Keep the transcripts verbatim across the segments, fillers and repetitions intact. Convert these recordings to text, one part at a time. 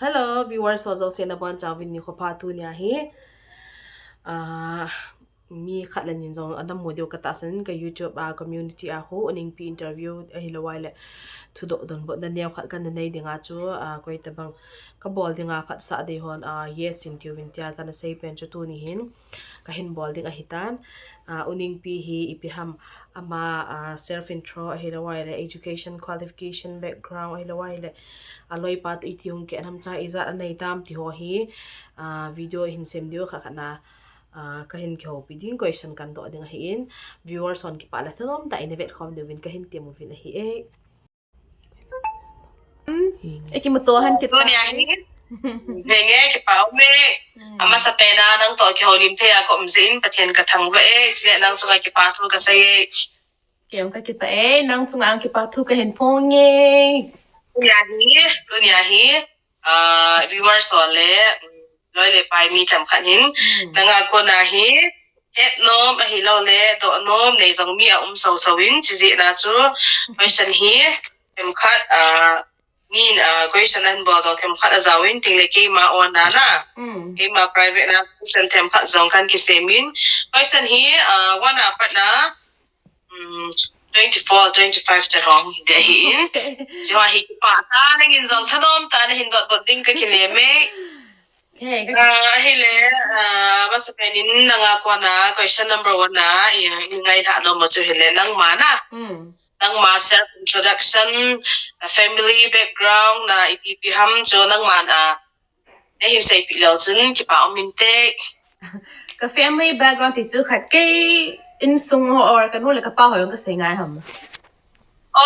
Hello, viewers ho jouse nabonchauvin nikho pha. Tunia hi, ah, mi khat le ni jong ana mu diu katahsan in, ka YouTube a community a ho Uningpi interview ahilouleh thudoh donbutna neo khat kana nei dinga chu, ah, koi tabang kabol dinga phatsah dei hon, ah, yes in tiuvin tia kana sei pen chu tuni hin kahin bol ding ahitan. Ah, Uningpi hi ipi ham, ama, ah, self intro ahilouleh education qualification, background ahilouleh aloipa toh iti hung keh ham, cha ijat anei tam ti ho hi, ah, video hin sem diu khat khat na, ah, kahin kihoupi ding, question kahin doh ding ahin, viewers hon kipah le thanom tah in ina vetkhom diuvin kahin temuvin ahi e. Ikimuto han kit ta. Tunia hi. Henge, kipah ume. Hmm. Amasapen a nangtoh kihoulim thei a ka um jeh in Pathen kathangvah e, chule nang chunga kipathu kasei e. Kei jong kakipah e, nang chunga jong kipathu kahin phong e. Tunia hi, tunia hi, ah, viewers ho le, mm, loi le pai mi themkhat hin, hmm, nanga kona hi, hetnom ahilouleh dohnom nei jong mi aum soso in, chujeh a chu question hi themkhat, ah, mi, ah, question ahin bol jong themkhat ajaovin, tengle keima own a na, hmm, keima private a question themkhat jong kahin kisem in. Question hi, ah, one a pat na, mm, twenty-four, twenty-five chan hung hi ding ahin. Okay. Hiche ho hi kipah tah in nangin jong thanom tah in nahin dotbut ding kakinem e. Okay, ka- Ah, ahile, ah, amasapen in nanga kona question number one na, i, i ngailhah nom u chu hile nangma na. Hmm. Nangma self introduction, ah, family background na ipi ipi ham chu nangman, ah, nahin seipeh leu chun kipah um inte. Ka family background ti chu khat kei insung ho or kanu le kapa ho jong kasei ngai ham?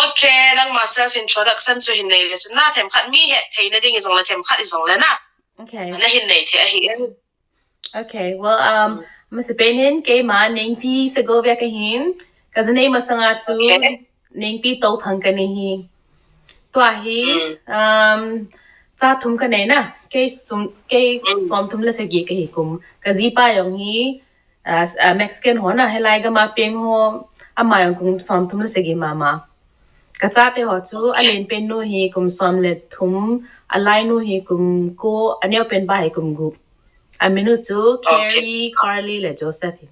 Okay, nangma self introduction chu hin nei le chun na themkhat mi hetthei na ding hijongle themkhat hijongle na. Okay. Nahin nei thei ahi. Okay, well, um, hmm, amasapen in keima Nengpi Segovia kahin, kajanei masanga chu, okay, Nengpi Touthang kanei hi. Tua hi, hmm, um, cha thum kanei na, kei sum, kei, hmm, somthum le sagi kahi kum. Kajipa jong hi, ah, s-, ah, Mexican ho na, hilai gam a peng ho, ama jong kum somthum le sagi mama. Kachate ho chu, alen pen nu hi kum som le thum, alai nu hi kum ko, aneo pen pa hi kum gup. Amin u chu, okay, Carrie, Carly le Joseph hi.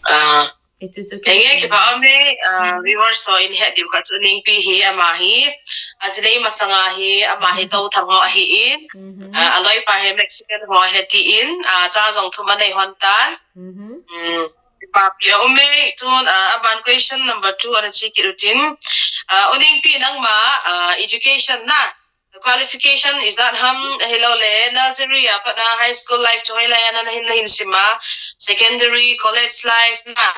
Ah. Hichu chu, henge, kipah ume, ah, hmm, viewers ho in het diu khat chu Nengpi hi, ama hi, ajinei masanga hi, ama hi, hmm, Touthang ho ahin, mhm, ah, aloipa hi Mexican ho ahi tin, ah, cha jong thum anei hon tan. Mhm. Hmm. Kipapi aume, tun, ah, aban question number two ana che kit utin. Ah, U Nengpi nangma, ah, education na, qualification ijat ham, ahilouleh nursery a pat na high school life chu hoilai a nahin, nahin sim a, secondary, college life na,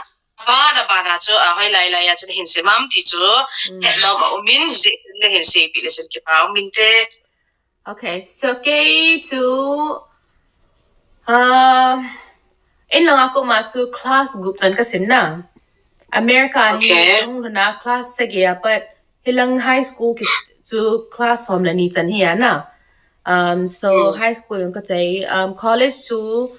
aban, aban a chu, ah, hoilai lai a chu nahin sim ham ti chu, hmm, hetnom aumin, hijeh chun nahin seipeh le chun kipah um inte. Okay, so kei chu, ah, in langa kum a chu class gup chan kasim na. America hi, okay, kahung lhun a class sagi a pat, hilang high school ki chu class som le ni chan hi a na. Um, so, hmm, high school jong kachai, um, college chu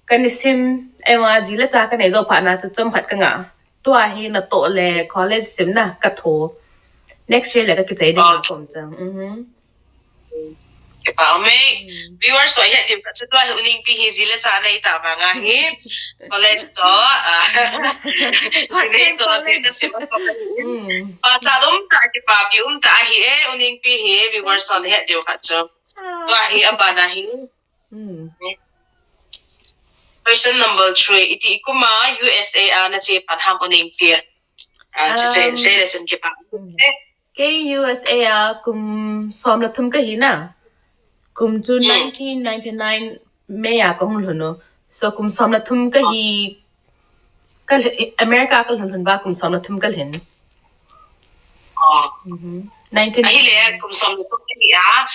kanisim, ema ji le cha kanei jou phat na chu chomkhat kangah. Tua hi natoh le college sim na katho. Next year le kakichai ding, okay, a kom chang. Mhm. Kipah aume. Hmm. Viewers ho ahet diu khat chu tua hi U Nengpi hi ji le cha nei tah vang ahi. College toh, ah, ji nei toh, college, ji nei toh, ji nei toh. Hmm. Pachat um tah, kipapi um tah ahi e, U Nengpi hi viewers ho ahet diu khat chu. Ah. Tua hi aban ahi. Hmm. Question number three. Iti kum a U S A a nache pan ham U Nengpi? Ah, chu chu hin, um, sei le chun kipah. Hmm. Eh. Kei U S A a kum som le thum kahi na. Kum chu, hmm, nineteen ninety-nine May a kahung lhun u. So kum som le thum kahi, ka, America kalhun lhun uva kum som le thum kalhin. Oh. Mhm. Nineteen. Ahile, kum som le thum kahi a,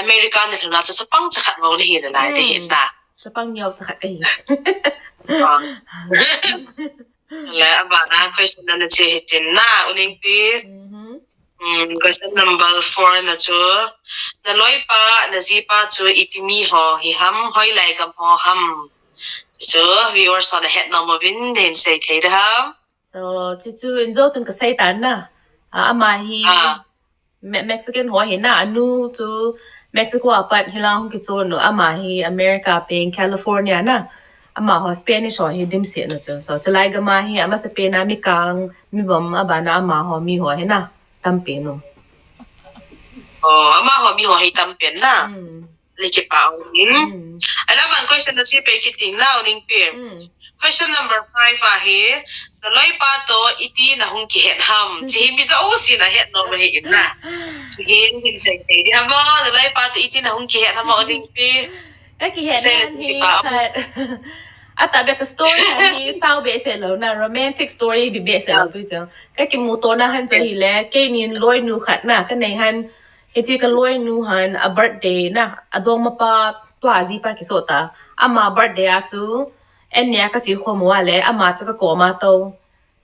America nalhun a chu chapang chakhat bou nahi nalai ding ahi na. Hmm. Chapang neo chakhat kahi. Oh. Le, abana question ana che hitin na, U Nengpi. Mhm. Hmm, question number four na chu, naloipa, najipa chu ipi mi ho hi ham, hoilai gam ho ham? Chu, viewers ho nahet nom uvin, nahin sei thei ding ham? So, chu chu in jou chun kasei tan na. Ah, ama hi, ah, Me-, Mexican ho ahi na, anu chu Mexico a pat hilang hung kichon u, ama hi America pen California na. Amaho Spanish ho hi dimset nu chu. So, chulai gam a hi amasapen a mikang, mivom abana amaho miho hi na. Tampen u. Oh, amaho miho hi tampen na. Hmm. Leki pa in. Hmm. Ala man question na chi pe kiting na uning pe. Hmm. Question number five ahi, naloi pa to iti na hung kihet ham. Chi hi mi ja u si na het no ma hi in na. Chi hi hin sei te di ham, naloi pa to iti na hung kihet ham uning pe. Ka kihet Sei na le hi pa. Khat. Ata be ka story han hi sao behseh lou na, romantic story ipi behseh lou pi chang. Ka kimuto na han chu hile, keini loinu khat na, ka nei han, hiche ka loinu han, a birthday na, adongmapa, tua jipa kiso ta. Ama birthday a chu, an nia ka chi khom uva le, ama chu ka koma to.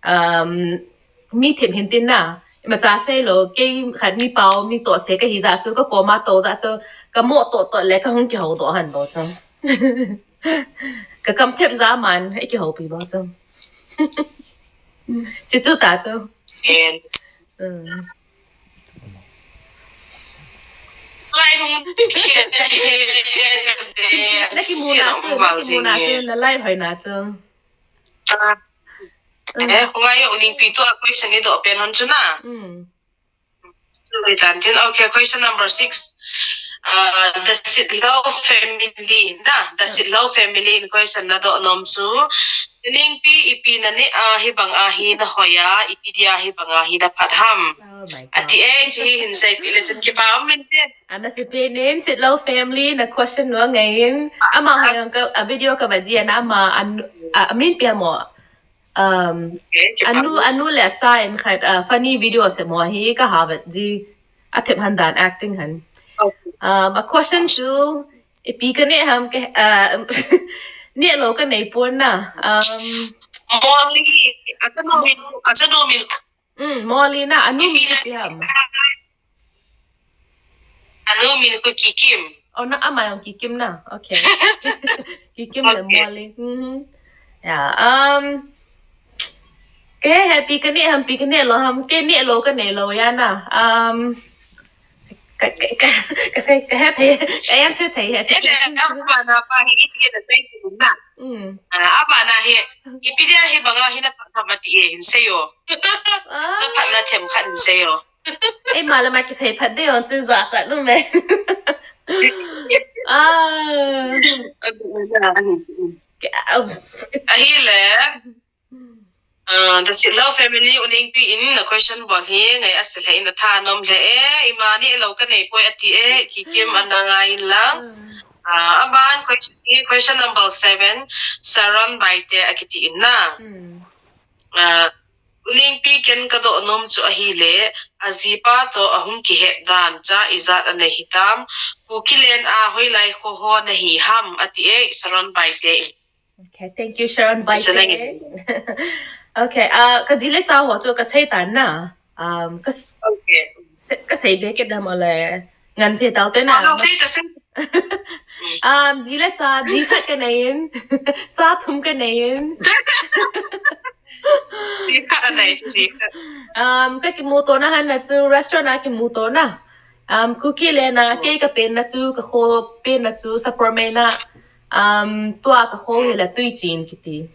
Um, mi thim hin tin na, imacha sei lou, kei khat mi pao, mi toh se ka hi ja chu, ka koma to ja chu, ka mo to to le, ka hung kihou to han to chu. Ka kam thep ja man, i kihou pi ba chu. Chi chu ta chu. And Um. Lai hung Na kimu na chu, na kimu na chu, na lai hoi na chu. Eh, ngai uning pe to a question ni do pen hon chu na. Hmm. Lui tan tin. Okay, question number six. Uh, the Sitlhou family na, the Sitlhou family in question na do nom chu. Uning pe ipi na ne a hi bang a hi na hoi a, ipi dia hi bang a hi na phat ham. Oh my God. Ati e, chi hin sei pi le sin kipa um min te. Ana si pe nin Sitlhou family na question nu ngai in. Ama ha yang ka, a video ka ba ji na ama an, a, min pia mo. Um, Okay, kipa anu, um. Anu le acha in khat, uh, funny video se mo hi ka ha vet ji. A thep han dan acting han. Okay. Um, a question chu, ipi ka ne ham ke, uh, ne lou ka nei pon na. Um, Molly, acha no min, acha no min. Mm, Molly na, anu min ipi ham. Anu min ko Kikim. Oh, na ama yang Kikim na. Okay. Kikim le Okay. Molly. Mhm. Yeah. Um. Ke happy ka ne ham, pi ka ne lou ham, ke ne lou ka nei lou ya na. Um. Ka, ka, ka, ka sei, ka he thei, ka answer thei he. Ele, abana pa hi iti na sei tu na. Mm. Ah, abana hi, ipi dia hi bang a hi na phat ham ati e, hin sei o. Ah. Na phat na them khat hin sei o. Eh, mala ma kisei phat de on chu ja cha nu me. Ah. Ke, ah. Ahile, uh, the Sitlhou family uning pe in na question bol hi ngai a sil he in a tha nom le e, ima ne lou ka nei poi ati e, Kikim ana ngai in lang. Uh, aban question, question number seven, Sharon Baite akiti in na. Hmm. Uh, uning pe ken ka do nom chu ahile, ajipa to ahung kihet dan cha ijat anei hitam, Kukiland a hoilai kho ho na hi ham ati e, Sharon Baite in. Okay, thank you, Sharon Baite. Isa lang in. Okay, ah, ka ji le cha ho chu ka sei tan na. Um, ka s- Okay. se- ka sei be ke dam ale. Ngan sei tau te na. Oh, no, sei ta sei. Um, ji le cha, ji khat ka nei in. Cha thum ka nei in. Ji khat anei, ji khat. Um, ka kimuto na han na chu restaurant a kimuto na. Um, Kukiland a, kei ka pen na chu, ka kho pen na chu, Sapormeina. Um, tua ka kho hi la Tuichin kiti.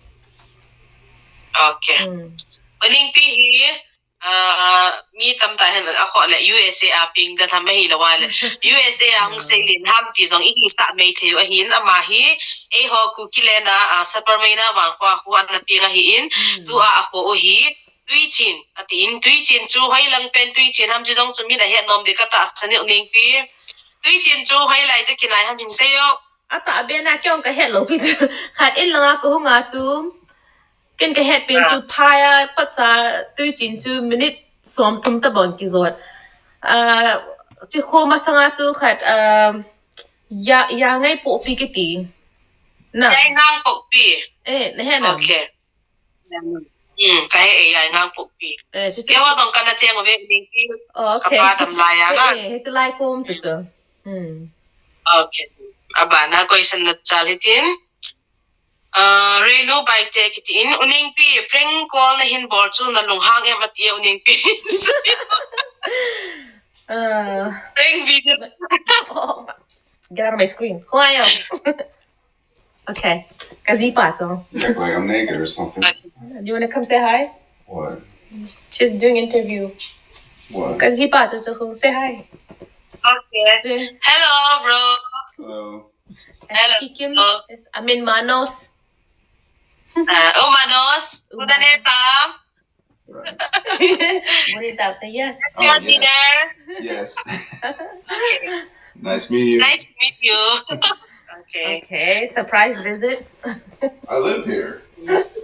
Okay. Mm. Uning pe hi, uh, mi tamtah hin a kho le U S A a ping da tham hi la wa le. U S A a hung sei len ham ti jong i hi sa mei thei u ahin ama hi, eiho Kukiland a, uh, Sapormeina vang kho a kho ana ping ahi in, Mm. tua a kho u hi, Tuichin, ati in, Tuichin chu hoilang pen Tuichin ham chi jong chu min a het nom di ka tahsan e uning pe. Tuichin chu hoilai to kinai ham hin sei o. Ata be na ke ong ka het lou pi chu. Khat in lang a ka hung a chu. Ken ka het pen chu phai a pat sa Tuichin chu minute som thum ta bang kijot. Ah, chi kho masang a chu khat, ah, ya, ya ngai po pi kiti. Na. Yai ngang po pi. Eh, na he na. Okay. Hmm, ka he e yai ngang po pi. Eh, chu chu. Ke ho jong kana cheng ve ning ki. Oh, okay. Ka pa dam lai a na. Eh, eh, he chu lai kom chu chu. Hmm. Okay. Abana question na chal hitin. Ah, Renu Baite kiti in, uning pe, prank call na hin bol chu na lunghang em ati e uning pe. Uh, Prank video. Oh, get out of my screen. Who are you? Okay. Kajipa to. Act like I'm naked or something. Do you wanna come say hi? What? She's doing interview. What? Kajipa to, so say hi. Okay. Say, hello, bro. Hello. Hello. Kikim. Yes, I mean Manos. Uh, oh, Manos. Uda neta. What is that? Say yes. Oh, yes. Yes. Okay. Nice meeting you. Nice to meet you. Okay. Okay, surprise visit. I live here.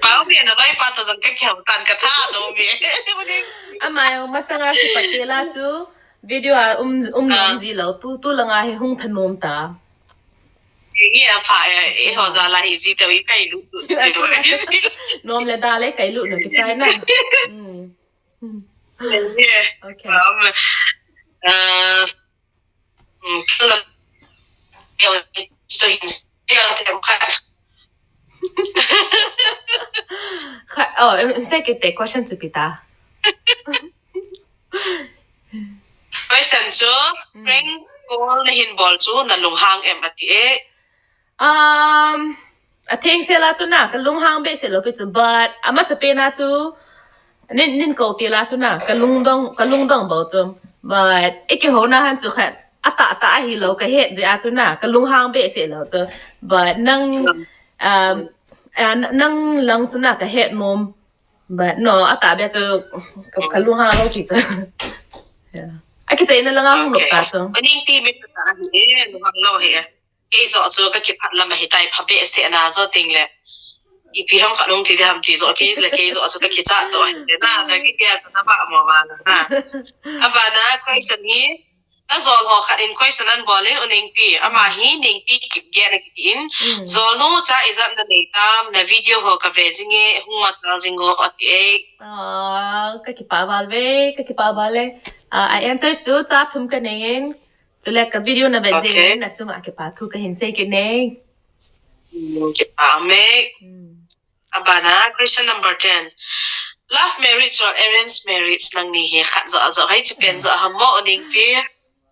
Pau pia na bai pa to jang ka kiau tan ka tha no mi. Amai masanga kipatela chu video a um um nom ji lo tu tu langa hi hung thanom ta. Ye a pha e, e ho ja la hi ji te i kai lu. Nom le da le kai lu no ki chai na. Mm. Mm. Yeah. Okay. Um, uh, mm, so, so, so, Kha, oh, em, em, se kite question chu pita. Question chu, mm, prank call na hin bol chu na lunghang em ati e. Um, a theng se la chu na, ka lunghang be se lo pi chu, but a masa pe na chu, nin, nin ko ti la chu na, ka lungdong, ka lungdong bo chu. But, e ki ho na han chu khat, a ta, ta a hi lo ka het je a chu na, ka lunghang be se lo chu. But nang, um, a, n-, nang lang chu na ka het nom. But no, a ta be chu ka, ka lunghang lo chi chu. Yeah. A ki chai na lang a hung lo ta chu. Aning ti mi ta hi e, lunghang lo hi e. Kei zo chu ka ki phat lam a hi tai pha be se na zo ting le. Ipi ham ka lung ti de ham ti zo kei le kei zo chu ka ki cha to hi na, na ki dia na ba mo ba na. A ba na question hi. Na zol ho khat in question an bol in u Nengpi. Ama hi Nengpi Kipgen a kiti in. Mm. Zol nu cha ijat na nei tam na video ho ka ve jing e hung ma tal jing o ati e. Ah, ka kipa val ve, ka kipa val e. Ah, a answer chu cha thum ka nei in. Chule ka video na ve jing in na chunga kipa thu ka hin sei kit nei. Mm, kipa me. Mm. Abana, question number ten. Love marriage or arranged marriage nangni hi khat zo zo hai chu pen zo ham mo u Nengpi.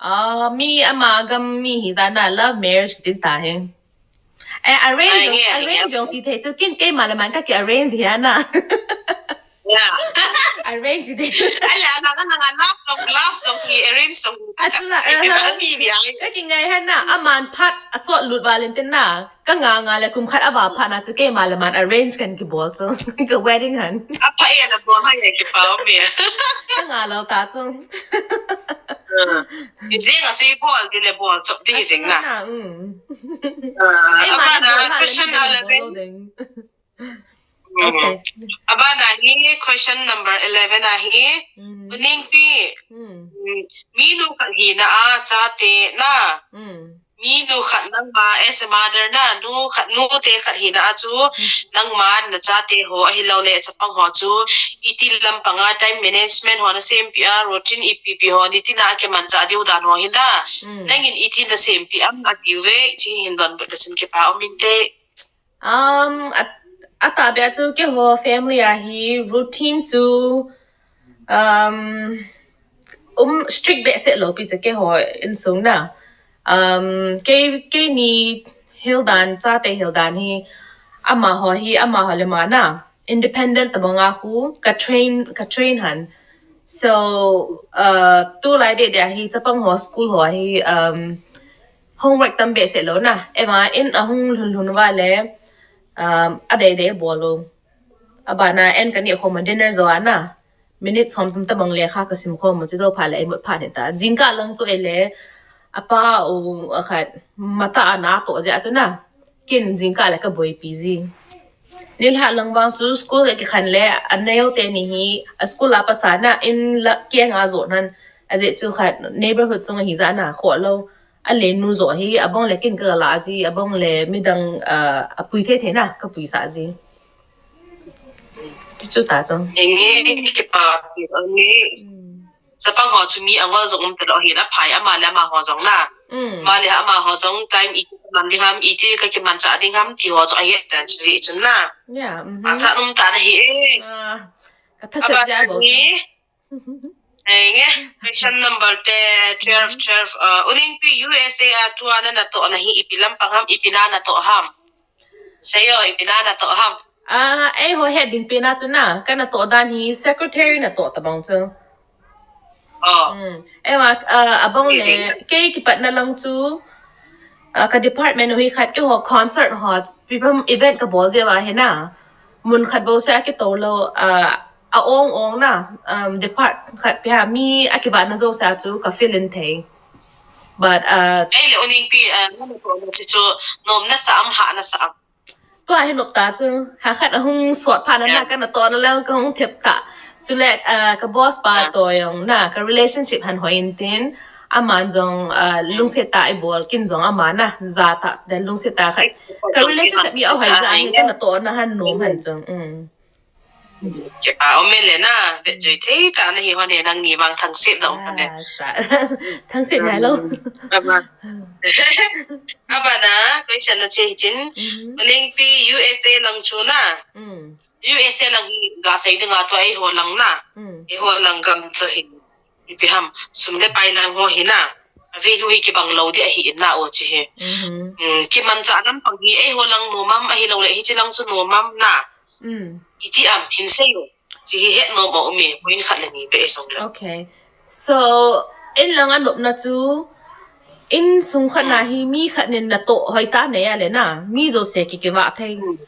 Ah, mi ama gam mi hi jana love marriage kitin ta hi. Eh, arrange, ai, nge, arrange nge. Jong ti thei chu kin keima le man ka ki arrange hi ana. Yeah. Arrange de. Ai, ana ka na love jong, love jong hi arrange jong. Achu la, eh, ni ni ai. Ka ki ngai hana, aman phat a sot lut Valentine na. Ka nga nga le kum khat a va phat na chu keima le man arrange kan ki bol chu. Ka wedding han. A pha e na bol ha ye ki pa mi. Ka nga lo ta chu. Ni je nga si bol di le bol chu di jing na. Mm. Ah, eh, abana question eleven. Okay. Abana hi question number eleven ahi. Mm. Nengpi. Mm. Mm. Mi nu khat hina a chate na. Mm. Mi nu khat nangma as a mother na, nu khat, nu te khat hina a chu, mm, nangma na chate ho, ahilou le chapang ho chu, iti lampang a time management ho na sempi a, routine ipi pi ho, nitina kimancha diu dan ho hina. Mm. Nangin iti na sempi am ati ve, chi hin donbut le chun kipa um inte. Um, a, a tahbeh a chu keiho family a hi routine chu, um, um, strict behseh lou pi chu keiho insung na. Um, kei, keini hildan, chate hildan hi, amaho hi, amaho le ama na. Independent tabang a khu, ka train, ka train han. So, uh, tulai deh deh hi, chapang ho, school ho hi, um, homework tam behseh lou na. Ema in ahung lhun lhun uva le, um, adei dei bol u. Abana en ka neh khom a dinner jo a na. Minute som tam tabang lekha ka sim khom u chu jou phat le ei mut phat hita. Jingkah lang chu ei le, apa u a khat, matah a na toh jeh a chu na. Kin jingkah le ka boipi ji. Nilhah lang vang chu school a kikhen le, a neo teni hi, a school a pasal na in la, keng a jot nan, ajeh chu khat neighborhood sung a hi jeh a na, khoh lou. A lenu jo hi, abang le kin ka la ji, abang le midang, ah, a pui thei thei na, ka pui sah ji. Ti chu ta chang. Enge, kipa, enge. Hmm. Chapang ho chu mi angol jong um talou hi na phai ama le amaho jong na. Mm. Ama le amaho jong time iti man ding ham, iti ka kimancha ding ham ti ho chu ahet dan chu ji chun na. Yeah, mm-hmm. Acha um ta na hi e. Ah, ka thasat ja bo ni. Henge, question number te twelve, twelve. Uh, Uningpi U S A a tua na natoh na hi ipi lampang ham, ipi na natoh ham. Seiyo, ipi na natoh ham. Ah, eiho het ding pen a chu na, ka natoh dan hi secretary natoh tabang chu. Oh. Hmm. Eiva, ah, abang le, kei kipatna lang chu, ah, ka department hui khat keiho concert ho, people event ka bol jeh uva hi na. Mun khat bou seh a kitoh lou, ah, a ong ong na, um, depart khat pia mi a kibahna jouse a chu ka fill in thei. But, uh, ei le Uningpi, uh, natoh na chu chu nom nasa am, hah nasa am. Tua hi nop ta chu, ha khat ahung sot phat na na ka natoh na lang ka hung thep ta. Chule, uh, ka boss pa toh jong na, ka relationship han hoi in tin, aman jong, uh, lungset tah a ibol kin jong ama na, ja tah, then lungset tah khat. Ka relationship mi ahoi ja hi ka natoh na han nom han jong. Mm. Kipa um e le na, vet jui thei ta na hi hon e, nangni vang thangset na um hon e. Ah, sa. Thangset nai lou. Aba. Aba na, question na che hi chin. Mhm. Uningpi U S A lang chu na. Mm. U S A lang hi ga sei ding a tua eiho lang na. Mm. Eiho lang gam tua hi. Ipi ham, sum le pai lang ho hi na. Value hi kibang lou di ahi in na o chi hi. Mhm. Mm, kimanchah lampang hi eiho lang nom am, ahilou le hiche lang chu nom am na. Mm. Iti am, hin seiyo. Chi hi het nom a um e, point khat le ni beh jong le. Okay. So, in lang a nopna chu, insung khat na hi mi khat nin natoh hoi ta nei a le na, mi jouse ki kivah thei. Mm.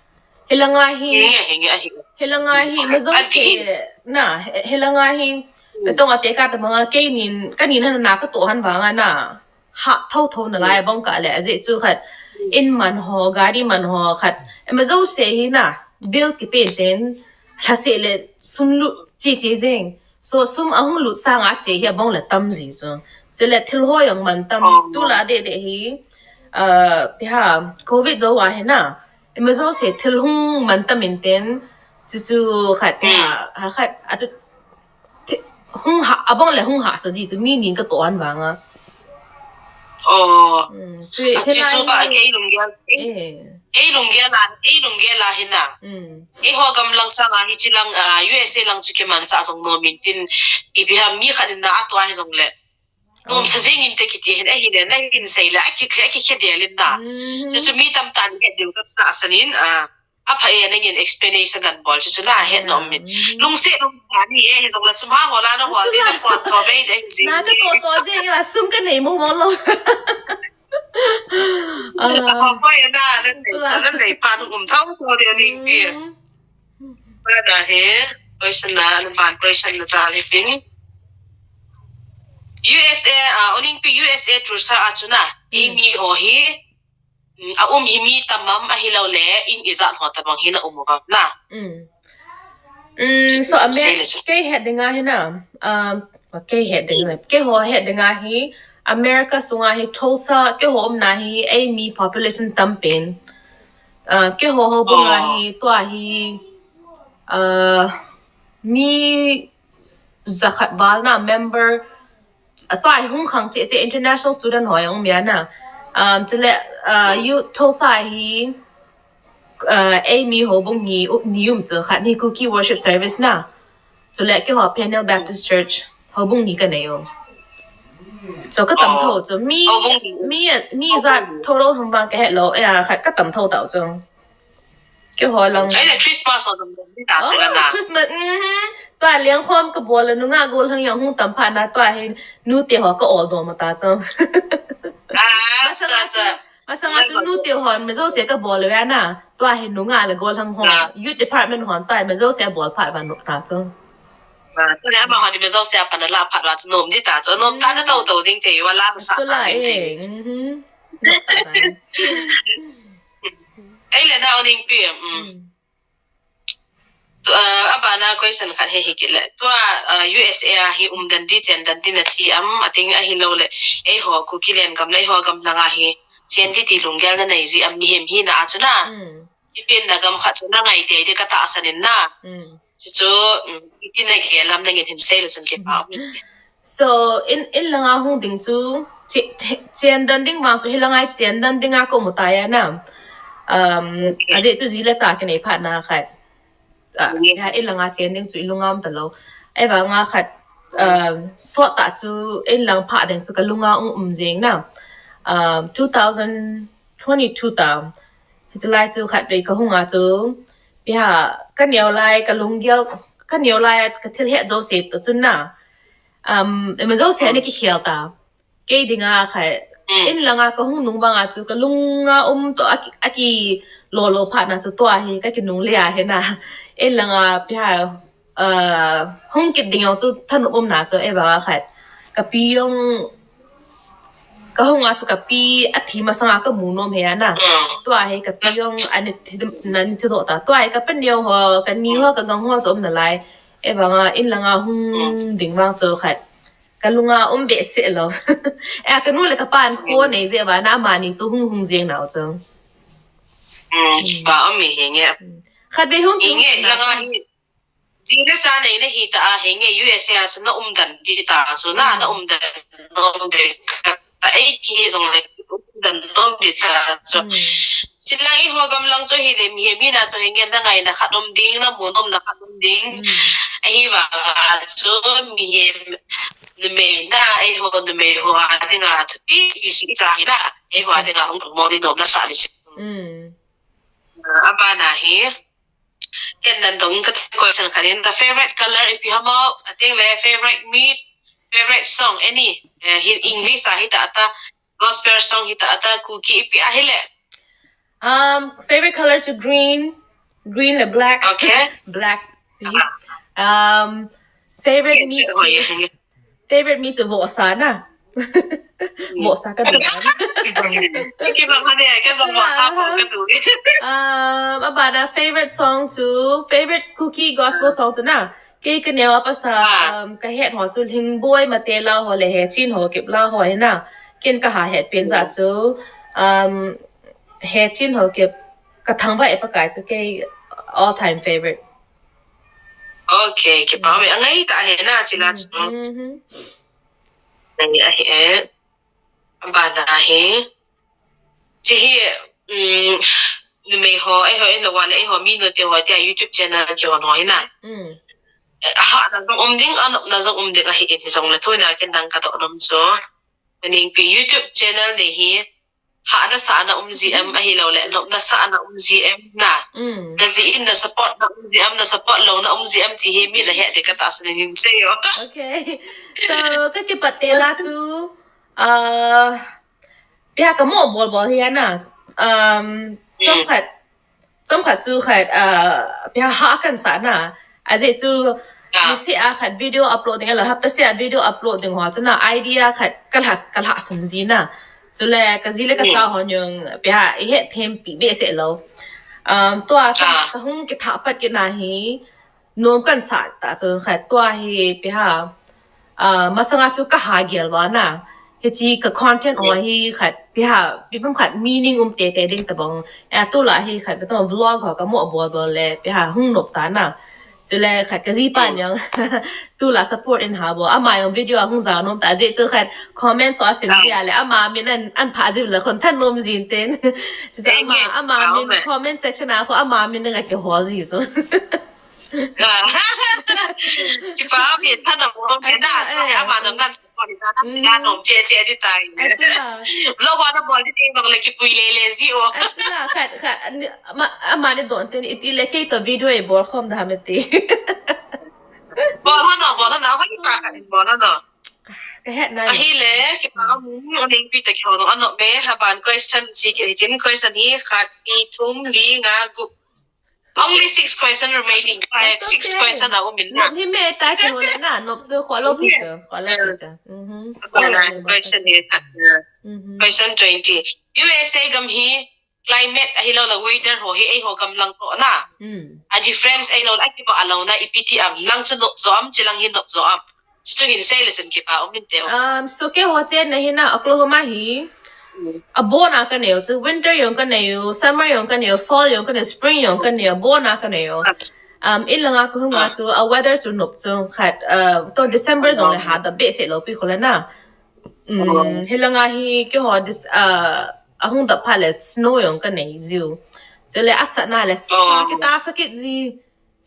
Hilanga hi, hinge, hinge, ahi. Hilanga hi, ma jouse, na, hilanga hi, mm, ka tong a te ka ta banga, kei nin, ka nin han na ka toh han vanga na, ha, tho, tho na lai, mm, bang ka le, ajeh chu khat, mm, in man ho, gari man ho khat, ma jouse hi na, bills ki pen ten, lhase le, sum lut, chi, chi jing. So, sum ahung lut sang a che hi abang le tam ji chu. Chule thil ho jong man tam, oh, tu la de de hi, uh, pi ha, covid jou a hi na, ima jouse thil hung man tam in ten, chu chu khat, mm, ha, ha khat, atu, thi-, hung ha, abang le hung hasa ji chu mi nin ka toh an vanga. Oh. Mm, chu, ah, chu, chu ba, kei lunggel, eh, eh. Ei lunggel a, ei lunggel a hi na. Mm. Eiho gam lang sang a hiche lang, ah, U S A lang chu kimanchah jong nom in tin, ipi ham mi khat in na atoh a hi jong le. Nom sa jing inte kiti hin, ahi le, na hin sei le, aki, aki khe del in na. Mm. Chu chu mi tamtah in het diu ka tahsan in, ah, apha e, nangin explanation nan bol, chu chu na het nom in. Mm. Lungset lungset ni e, hi jong le sum ha ho la na ho, ni na pon to bei de, hi jing. Na ka toh toh jing, sum ka nei mo mo lou. Ah. Apa ya na, na nei, na nei pa nu um thau to dia ni ti. Mm. Ba da he, question na, na ban question na ta le pin. U S A, ah, Uningpi U S A Tulsa a chu na, mm, ei mi ho hi, mm, a um hi mi tam am ahilou le, in ijat ho tabang hi na um u vang na. Mm. Mm, so, Amer-, kei het ding a hi na, um, kei het ding a, keiho het ding a hi, America sunga hi Tulsa, keiho umna hi, ei mi population tam pen. Uh, keiho houbung a hi, tua hi, uh, mi jakhat val na member, a tua hi hung khang che che international student ho jong um a na. Um, chule, uh, U Tulsa hi, uh, ei mi houbung hi, u-, ni um chu khat ni Kuki worship service na. Chule keiho Peniel Baptist Church houbung ni ka nei u. So ka tam tho chu mi, mi, mi jat total hung vang ka het lou, ya khat ka tam tho tau chu. Keiho lang. Ai le Christmas ho dong dong ni ta chu la na. Christmas, mhm. Tua leng khom ka bol le nungah gollhang jong hung tam phat na tua hi nute ho ka ol dom ta chu. Ah, masanga chu, masanga chu nute ho ma jouse ka bol le na. Tua hi nungah le gollhang ho. Youth department ho tua hi ma jouse bol phat va nu ta chu. Ah, tua le ama ho ni ma jouse a pan la phat va chu nom ni ta chu. Nom ta na tau tau jing te va la ma sa ta jing te. Mhm. Ei le na Uningpi, mm. Mm. Tu, ah, abana question khat hi hi kit le. Tua, ah, U S A a hi um dan di chen dan di na ti am, ating ahilou le. Eiho Kuki len gam le eiho gam langa hi chen di ti lunggel na nei ji am mihem hina a chu na. Mm. Ipi na gam khat chu na ngai te di ka tahsan in na. Mm. Chu chu, mm, iti na gel am nangin hin sei le chun kipa um. So, in, in langa hung ding chu, che-, che-, chen dan ding vang chu, hilanga chen dan dinga ka um u ta ya na. Um, ajeh chu ji le cha ka nei phat na khat. Ah, ya, in langa chen ding chu i lungam ta lou. Ei vanga khat, um, sot ta chu in lang pha ding chu ka lunga um um jing na. Um, two thousand twenty-two ta. Hichu lai chu khat vei ka hung a chu. Pia ka neo lai ka lunggel ka neo lai ka thil he jo se to chu na. Um, ema jo se ni ki khel ta. Kei dinga khat. In langa ka hung nung vanga chu ka lunga um to aki, aki lo lo pha na chu tua hi ka ki nung le a he na. In langa pia uh, hung kit ding jong chu thanop um na chu e vanga khat. Ka pi jong ka hung a chu ka pi a thi masanga ka mu nom he a na. Tua hi ka pi jong ani thi na ni thi do ta. Tua hi ka pa neo ho ka ni ho ka gang ho chu um na lai. E vanga in langa hung ding vang chu khat. Ka lunga um be se lo. E ka nu le ka pan kho nei je vana mani chu hung hung jeng nau chu. Ba um mi hi nge. Khat be hung Hi nge langa hi. Ji le cha nei na hi ta a hi nge U S A su na um dan di ta su na na um dan nom de ka ta ei ki jong le um dan nom di ta su. Silang i ho gam lang chu hi le mi he mi na chu hi nge na ngai na khat um ding na mu nom na khat um ding. Ahi va chu mi he numei na ei ho numei ho a dinga thupi i si i ta hi na ei ho a dinga hung mo di nom na sa ni si. Abana hi. Ken nan dong ka question khat in the favorite color if you have a thing le favorite meat, favorite song any uh, in English a hita ata gospel song hita ata Kuki ipi a hile. Um, favorite color chu green, green le black. Okay. Black. See? Um, favorite meat. Favorite meat chu vohsa na. Vohsa ka dun. Kibang hane, kibang vohsa ka dun. Um, abana favorite song chu, favorite Kuki gospel song chu na. Kei ka neo a pasa, um, ka het ho chu Lhingboi Mate la ho le Hechin Haokip la ho hi na. Ken ka ha het pen ja chu, um, Hechin Haokip ka thangvah e Pakai chu kei all time favorite. Okay, kipa me angai ta he na chila chu. Nei a he. Abana he. Chi hi um numei ho ei ho ei lo wa le ei ho mi no te ho te YouTube channel ki ho no hi na. Ha na jong um ding a no na jong um ding a hi in hi jong le thoi na ken dang ka to nom chu. Ning pi YouTube channel nei hi. Ha na sa na um ji em ahi lo le no na sa na um ji em na. Na ji in na support na um ji em na support lo na um ji em ti hi mi na he de ka ta sin hin se yo. Okay. So ka ki pat te la chu uh pia ka mo bol bol hi na. Um, chom khat Chom khat chu khat, uh, pia ha kan sa na. Aje chu, ni se a khat video upload ding a lo, hapta se a video upload ding ho chu na idea khat ka la, ka la sam ji na. Chu le, ka ji le ka cha ho nyung pia i he them pi be se lo. Um, tua ka, ka hung ki tha pat ki na hi, nom kan sa ta chu khat tua hi pia. Ah, masanga chu ka ha gel va na. Hichi ka content ho hi khat pi ha, pi pam khat meaning um te te ding ta bong. Eh, tu la hi khat ka vlog ho ka mo bol bol le pi ha hung nop ta na. Chu le khat ka ji pa nyang. Tu la support in ha bo. Ama jong video a hung ja nom ta je chu khat comment so a sim ji a le ama min an, an pha ji le khon than nom jin ten. Chu ama, ama min comment section a ko ama min nga ki ho ji chu. Kipa mi tha na mo ke na sa he ama dong kan support ni ta na nom che che di tai. Lo wa na bol di ting dong le kipui le le ji o. Achula khat khat ama ni don ten iti le ke to video e bol khom da me ti. Bol ho no bol ho na ho ni pa bol ho no. Ka het na. Ahi le kipa mi o ning pi ta ki ho no ano me ha ban question si ki tin question hi khat pi thum li nga gup. Only six question remaining. Five, six question a um in na. Hi me ta ki hole na, nop chu kholo pi chu, kholo pi chu. Mhm. Question hi khat na. Question twenty. U S A gam hi climate ahi lo la weather ho hi ei ho gam lang to na. A difference ei lo la ki ba a lo na ipi ti am lang chu nop jo am chilang hi nop jo am. Chu hin sei le chen kipa um in te. Um, so ke ho chen na hi na Oklahoma hi. A bon a ka neo chu winter jong ka neo, summer jong ka neo, fall jong ka neo, spring jong ka neo, a bon a ka neo. Um, in langa ka hung a chu a weather chu nop chu khat uh, to December jong le ha da be se lo pi khole na. Um, hi langa hi ke ho this uh, a hung da pha le snow jong ka nei jiu. Chu le a sa na le sa ki ta sa ki ji.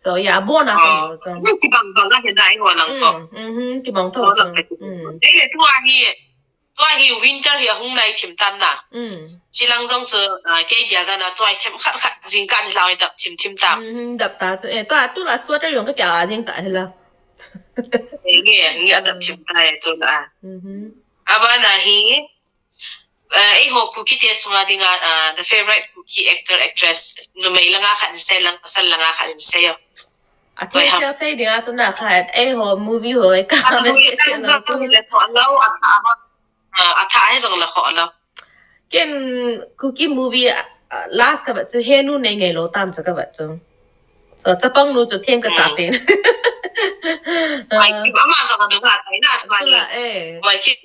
To ya, abon a ka mu chun. Kibang bang a hi nai ho lang ko. Mm, mhm, kibang tho chun. Mm. Ei le tua hi, tua hi winter hi ahung nai thim tan na. Mm. Chilang jong chu, ah, kei dia dan a tua hi themkhat khat jingkah ni lau dap thim thim ta. Mhm, dap ta chu. Eh, tua tu la sweater jong ka kia jing ta hi la. Ei nge, nge dap thim ta e tu la. Mhm. Abana hi, Eh, eiho Kuki te sunga dinga, ah, the favorite Kuki actor, actress, numei langa khat in sei lang, pasal langa khat in sei o. Athei sei sei dinga chu na khat, eiho movie ho, ka comment section lang chu. Atha hi jong la kho lo. Ken Kuki movie, ah, last ka vet chu henu nei ngei lo tam chu ka vet chu. So, chapang nu chu thiem ka sa pen. Boy Kim ama jong a nunga tai na, Boy Kim,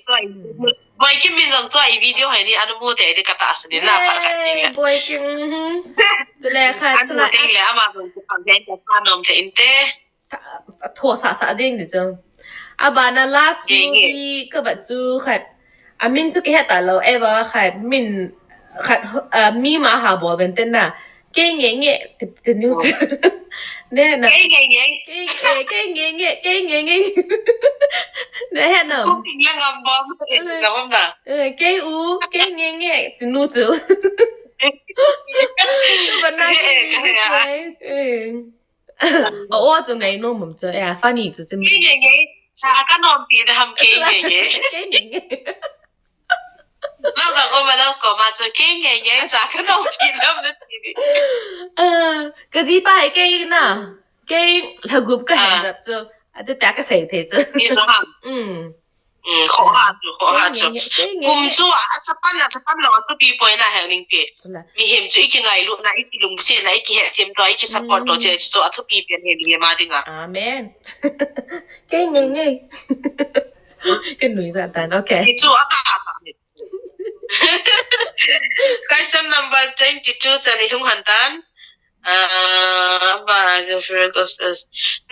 Boy Kim min jong tua i video hai ni, anu mu te di ka ta sa ni na, par khat ni le. Boy Kim, mhm. Chule khat, anu mu te le, ama jong chu pang den ka pa nom te in te. Tho sa sa jing ni chu. Abana last movie ka vet chu khat. Amin chu kihe ta lo, eva khat, min khat, ah, mi ma ha bol ben ten na. Kei nge nge, ti, ti nu chu. Ne na. Kei nge nge. Kei, eh, kei nge nge, kei nge nge. Ne he na. Kum ting la ngam bom, eh, ngam bom na. Eh, kei u, kei nge nge, ti nu chu. Tu ban na kei nge nge. Eh. Oh, chu ngai nom mum chu. Eh, funny chu chu. Kei nge nge. Cha ka nom ti da ham kei nge nge. Kei nge nge. Nang jong ko ma, nang ko ma chu kei nge nge cha ka nom pi lam na ti di. Ah, ka jipa hi kei na. Kei lha gup ka hen jap chu. Ati ta ka sei thei chu. Ni sa ham. Mm. Mm, kho ha chu, kho ha chu. Kei nge nge. Kum chu a chapan, a chapan lo, a thupi poi na he ning pi. Mihem chu i kingailu na, i kilungset na, i kihethem to, i kisupport to, che chu a thupi pen he mihem a dinga. Amen. Kei nge nge. Ka nui ja tan, okay. Ni chu a ka a ka. Question number twenty-two chan i lhung han tan. Ah, ba, your favorite gospel.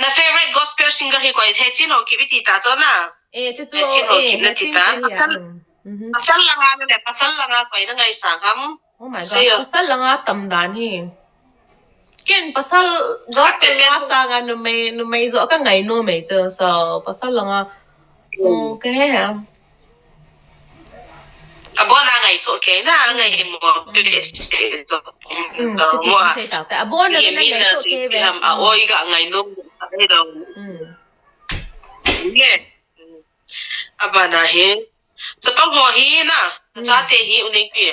Na favorite gospel singer hi koi, he chin ho kibiti ta chu na. Eh, chu chu, he chin ho eh, kibiti ta. Pasal, pasal langa le, pasal langa koi na ngaisang ham. Oh my gosh, pasal langa tam dan hi. Ken pasal gospel la sanga numei, numei jo ka ngai numei chu. So, pasal langa, oh, ka he ha. Abon a ngai so ke na, ngai mo, pe se so. Mm, mo. Abon a ngai so ke ve. A oi ga ngai numei do. Mm. Nge. Abana hi. Chapang ho hi na, chate hi u nei pi.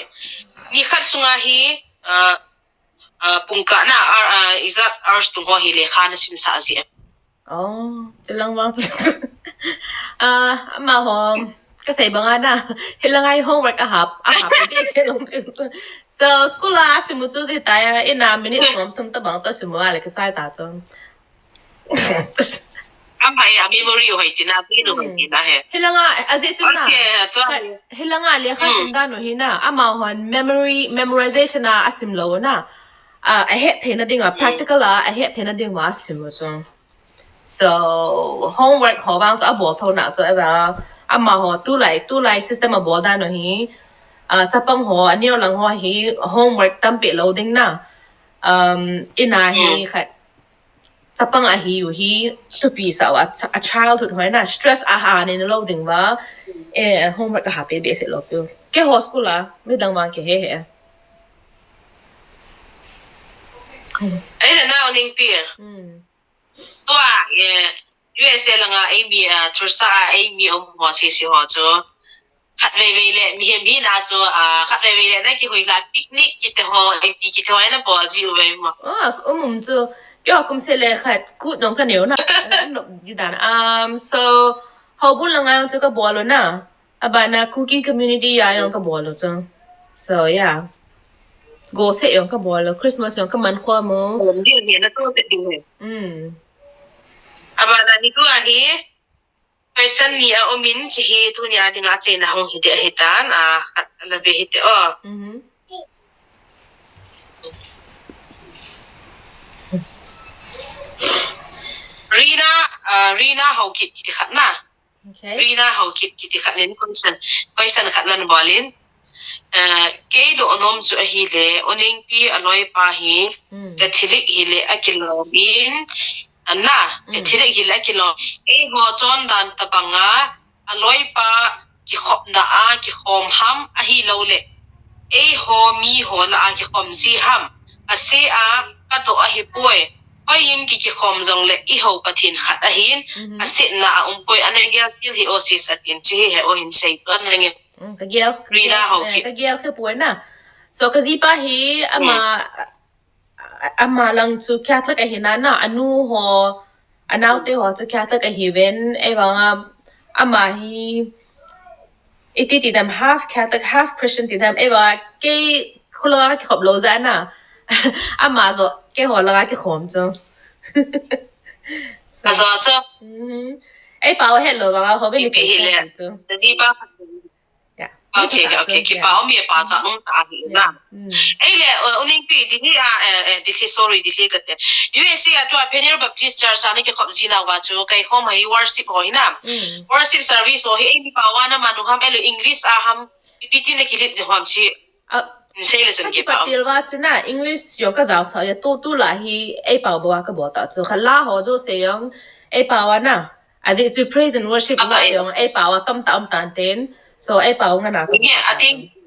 Ni khat sunga hi, ah, ah, pungkah na, ah, ah, ijat hours tung ho hi lekha na simsa ji. Oh, chilang vang. Ah, amaho. Ka sei banga na. Hilanga hi homework a hap, a hap, behseh lou pi chu. So, school a simu chu ji ta ya, ina minute som thum tabang chu simu a le ka chai ta chu. Ama hi a memory u hoi tina, pinu hoi tina he. Hilanga, ajeh chu na. Hilanga lekha sim dan u hi na. Amahon memory, memorization a asim lou na. A, ahet theina dinga, practical a, ahet theina dinga asim u chu. So, homework ho vang chu abol tho na chu ava. Amaho tulai, tulai system abol dan u hi. A, chapang ho, aneo lang ho hi, homework tampi lou ding na. Um, ina hi khat. Chapang ahi u hi thupi sa u a, a childhood hoi na stress a ha nei lou ding va. Eh, homework a ha pe behseh lou pi. Keiho school a, midang vang ke he he. Ei na nau ning pi. Hmm. Tua, eh, U S A langa ei mi, ah, Tulsa a ei mi um ho sisi ho chu. Khat vei vei le, mihem hina chu, ah, khat vei vei le, na kihui la picnic kiti ho, M P kiti ho, na bol ji u vei mo. Oh, um, um chu. Keiho kum se le khat, kut nong ka neo na. Eh, no, ji dan. Um, so, houbung langa chu ka bol u na. Abana Kuki community a jong ka bol u chu. So, yeah. Go se jong ka bol u, Christmas jong ka man khom u. Lom dia ni na to te ding he. Mm. Abana ni ko ahi. Question ni a um in, chi hi tunia dinga achaina hung hi de ahi tan, a, a la ve hi te o. Mhm. Rina, a, Rina Haokip kiti khat na. Okay. Rina Haokip kiti khat nin question, question khat nan bol in. Eh, kei doh nom chu ahile, U Nengpi aloipa hi, Mm. Catholic hile akilom in, ana, Mm. Catholic hile akilom. Eiho chondan tabanga, aloipa kikhopna a kikhom ham ahilouleh, eiho miho lah a kikhom ji ham. Asea kadoh ahipoi. Hoiyin ki kikhom jongleh eiho Pathen khat ahin, Mhm. asetna aumpoi, ana gel thil hi o sis atin, chi hi he o hin sei tu ana nge. Mm, ka gel, ka Rina gel, ho eh, ki. Ka gel khe poi na. So ka jipa hi ama, Mm. a-, ama lang chu Catholic ahi na na, anu ho, anaote ho chu Catholic ahi ven, ei vang a, ama hi, iti ti dam half Catholic, half Christian ti dam, ei vang a, kei khulou a kikhop lou jeh na. Ama jo, kei ho lang a kikhom chu. So, Ajo chu. Mhm. Ei pao het lou vang a, ho ve ni Ipi kei hi le. Chu. Ka jipa. Yeah. Okay, Kipa okay, chu, kipa yeah. Om e pa cha um ta hi Yeah. Na. Mm. Ei le, uh, U Nengpi, Delhi a, eh, eh, Delhi, sorry, Delhi kate. U S A a tua Pioneer Baptist Church a na kikhop ji nauva chu, kei home hi worship ho hi na. Mm. Worship service ho hi, ei mi pao a na manu ham, ei le English a ham, ipi tin na kilit ji ham chi. Ah, Hin sei le chun ka kipa kipa om. Til va chu na, English jong ka jao sa ya, tu, tu la hi, ei pao bou a ka bol ta chu. Kha la ho jo se jong, ei pao a na. Ajeh chu praise and worship Apa la eh? Jong, ei pao a tam ta um tan ten. So, ei pao nga na ka Nge, bol ta I think, chu.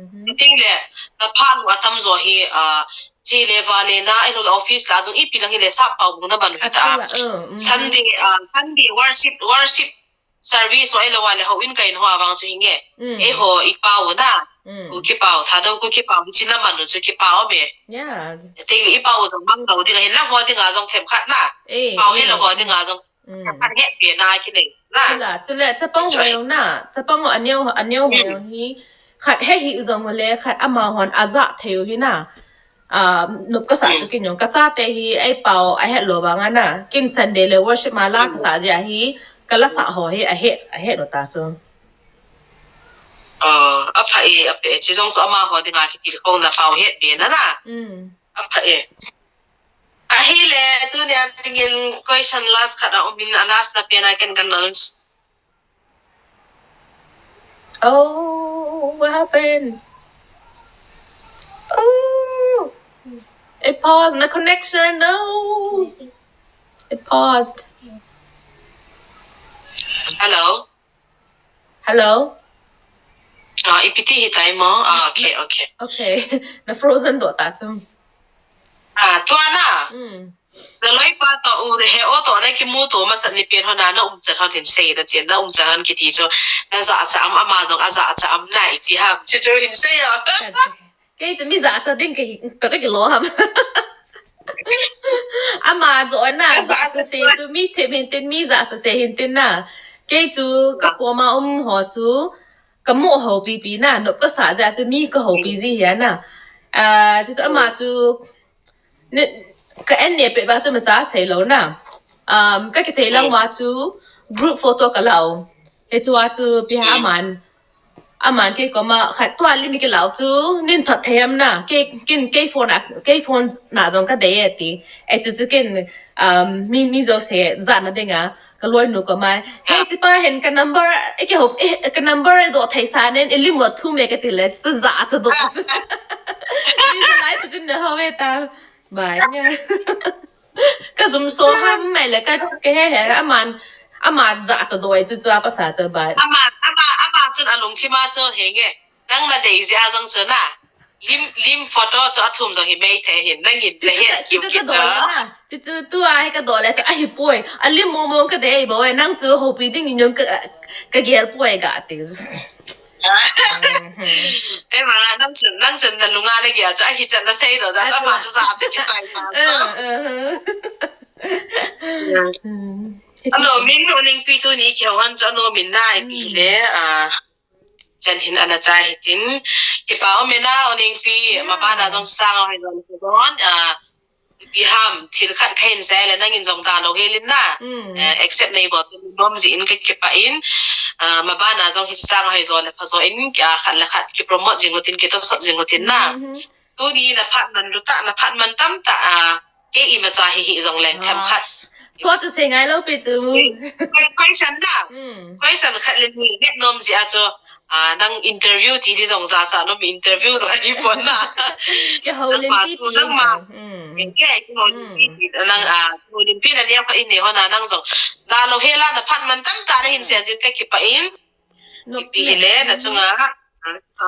Mhm. I think le, na pha nu atam jo hi, ah, chi le va le na, ei lo le office la dung ipi lang hi le sa pao bu na ban A ta. Chu la, uh, mhm. Sunday, ah, Sunday worship, worship service ho ei lo va le ho in ka in ho a vang chu hi nge. Mm. Ei ho i pao na. Mm. Ku ki pao, tha dou ku ki pao, chi na man chu ki pao me. Yeah. Te i pao jong mang lo ding hin la ho ding a jong them khat na. Eh, pao eh. He lo ho ding a jong. Mm. Khat he pe na ki nei. Na. Chu la, chu le, chapang Chu ho ai. Jong na, chapang ho aneo, aneo ho Mm. Jong hi. Khat he hi u jong le, khat ama hon aja thei u hi na. Ah, nop kasa chu kin jong, ka chate hi, ei pao ahet lou vang a na. Kin Sunday le worship ma la kasa jeh hi, ka la sa ho hi, ahet, ahet lou ta chu. Ah, apha e, apha e. Chi jong chu ama ho dinga kitilkhouna pao het be na na. Mm. Apha e. Ahile, tunia dingin question last khat a um in, a last na pen a ken kan nalun. Oh, what happened? Oh, it paused. The connection, no. It paused. Hello? Hello? Ah, ipi ti hitai mo? Ah, okay, okay. Okay. Na frozen doh ta chu. Ah, tua na. Mm. Na loipa toh u he o toh na kimu to masa ni pen ho na na umchan hon hin sei na tin na umchan hon kiti chu na jachat am ama jong ajachat am na iti ham chu chu hin sei o. Kei chu mi jachat ding kei ka ka kilo ham. Ama jo na jachat se chu mi them hin tin mi jachat se hin tin na. Kei chu ka koma um ho chu ka mo ho pipi na nop kasa jeh chu mi ka ho pi ji hi na. Ah, chu chu ama chu Ni, ka en ne pe ba chu macha sei lou na. Um, ka kichei lang wa chu group photo ka lau. He chu wa chu pi ha man. Aman kei koma khat tua lim ki lau chu nin thot thei am na. Kei, kin, kei phone a, kei phone na jong ka dei e ti. E chu chu kin, um, mi, mi jo se za na ding a. Ka loi nu koma. He ti pa hen ka number, e ki hop, e, ka number e do thei sa nen, e lim wa thu me ka ti le, chu za chu do. Ni lai tu jin na ho ve ta. Bai nge. Ka zum so ham mai le ka, ka he he, aman, aman za cha doi chu chu a pasa cha bai. Ama, ama, ama chun alung chi ma chu he nge. Nang na dei jeh a jong chu na. Lim, lim photo chu athum jong hi mei the hin, nang in le he kiu ki cha. Chu chu ka doi na. Chu chu tu a he ka doi le chu a hi poi. A lim mong mong ka dei boi, nang chu ho pi ding in jong ka, ka gel poi ga ti. Ei, ma, nang chun, nang chun na lunga na gel chu, ahi chan na sei do, ja, ja, ma chu ja, chu kisai ma chu. Ano, min no ning pi tu ni ki hon chu, ano, min nai pi le, ah, chan hin ana chai hitin. Kipa um e na, o ning pi, ma ba na jong sang a hoi jong, ah, Ipi ham, thil khat kahin sei le nangin jong dalou hel in na. Eh, accept nei bol nom jeh in ka kipah in. Ah, ma bana jong hiche sang hoi jo le pha jo in, ah, khat le khat ki promote jing utin, ki tosot jing utin na. Tuni na phat man lu tah, na phat man tam tah, ah, kei imacha hi hih jong leng themkhat. Chua chu sei ngai lou pi chu. Koi, koi san na. Koi san khat le ni, het nom jeh a chu. Ah, nang interview ti di jong jachat nom, interview jong ahi pon na. Kihoulimpi ti nang ma. Kihoulimpi ti nang, ah, kihoulimpi na nia pa in nei hon a nang jong. Dalou hela na phat man tamtah nahin seiyin kakipah in. Ipi hile, na chunga, ah,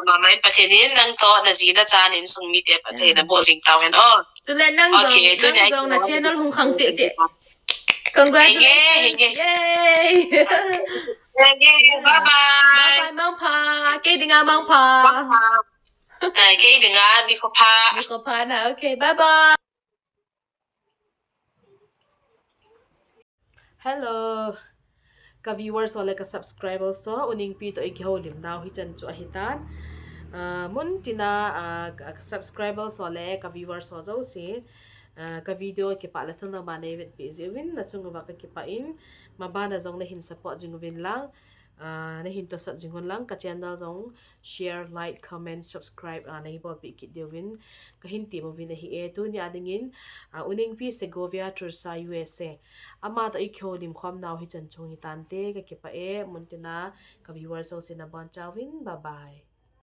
mama in Pathen in nang toh, na ji na cha, na insung mite Pathen in aboh jing tau hen o. Chule nang jong, nang jong na channel hung khang cheh cheh. Congratulations. Henge, henge. Yay. Henge, bye bye. Bye bye, mangpha. Kei dinga mangpha. Mangpha. Ah, kei dinga nikho pha. Nikho pha na. Okay, bye bye. Hello. Ka viewers ho le ka subscribers ho, U Ningpi toh i kihoulim nau hichan chu ahitan. Ah, muntina, ah, ka, ka subscribers ho le ka viewers ho jouse, ah, ka video kipah le thilna ba nei vetpi jeh uvin, na chung uva kakipah in, mabana jong nahin support jing uvin lang, ah, nahin tosot jing un lang, ka channel jong share, like, comment, subscribe, ah, nei bolpi kit diuvin, kahin tem uvin ahi e. Tunia dingin, ah, U Ningpi Segovia, Tulsa, U S A. Ama toh i kihoulim khom nau hichan chu hitante, kakipah e, muntina ka viewers jouse nabonchauvin, bye bye.